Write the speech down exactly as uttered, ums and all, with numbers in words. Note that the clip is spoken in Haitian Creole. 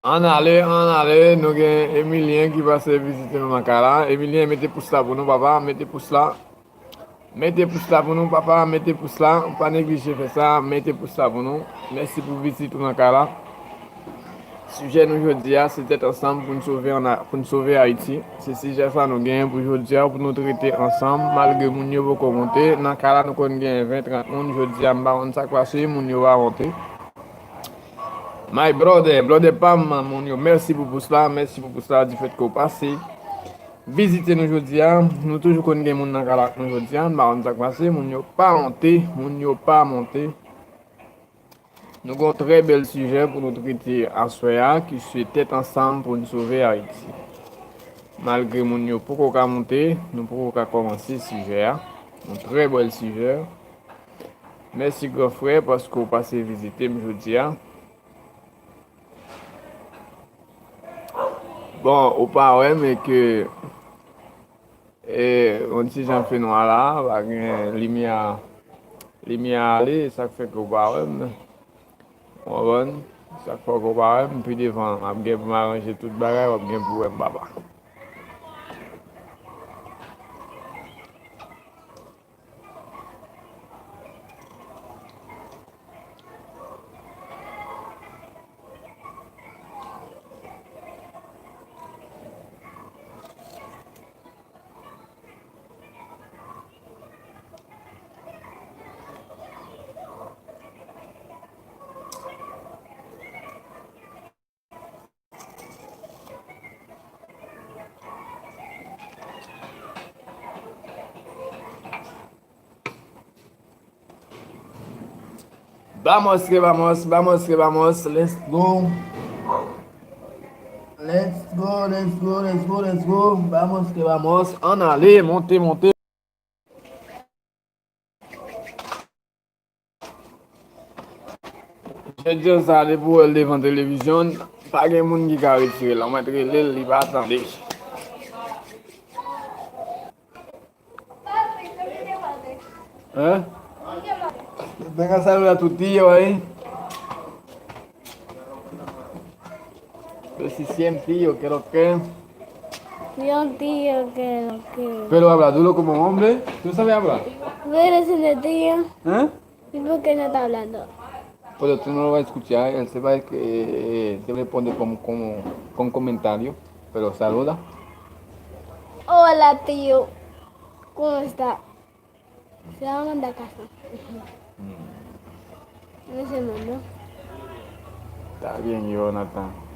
Ann ale, ann ale, nou gen Emilien ki pase vizite nou nan kay la. Emilien, mete pous la pou nou, papa, mete pous la. Mete pous la pou nou, papa, mete pous la. Pa neglije fè sa, mete pous la pou nou. Mèsi pou vizit ou nan kay la. Sijè nou jodi a, se tèt ansanm pou n sove, pou n sove Ayiti. Se sijè sa nou genyen pou jodi a, pou nou trete ansanm, malgre moun yo poko monte. Nan kay la, nou konn gen ven, trant moun. Jodi a, m pa konn sa k pase, moun yo pa monte. My brother, brother pa m, moun yo, mèsi pou pous la, mèsi pou pous la, di fèt ke w pase vizite nou jodi a. Nou toujou konn gen moun nan kay la ak nou jodi a, nou pa konn sa k pase, moun yo pa monte, moun yo pa monte. Nou gen yon trè bèl sijè pou nou trete aswè a, ki se tèt ansanm pou n sove Ayiti. Malgre moun yo poko ka monte, nou poko ka kòmanse sijè a. Yon trè bèl sijè. Mèsi gran frè paske w pase vizite m jodi a. Bon, ou pa wè, men ke, e, yon ti jan fenwa la, pa gen limyè, limyè ale, sa k fè ke w pa wè m. Ou konprann? Sa k fè ke w pa wè m, pi devan, m ap gen pou m aranje tout bagay, w ap gen pou wè m, papa. Vamos que vamos, vamos que vamos, let's go. Let's go, let's go, let's go, let's go. Vamos que vamos. Ann ale, monte, monte. Jodi sa, depi w wè l devan televizyon, pa gen moun ki ka retire l. Ou mèt rele l, li pa tande. Hein? Venga, saluda a tu tío ahí. Pero si cien tío, ¿qué lo que? Yo tío, ¿qué lo que? Pero habla duro como hombre. ¿Tú sabes hablar? Pero si no tío. ¿Eh? ¿Y por qué no está hablando? Pero tú no lo vas a escuchar, él se va a, eh, te responde con, con, con comentario, pero saluda. Hola, tío. ¿Cómo está? Se va a mandar casa. Mm. No se mandó. Está bien, Jonathan.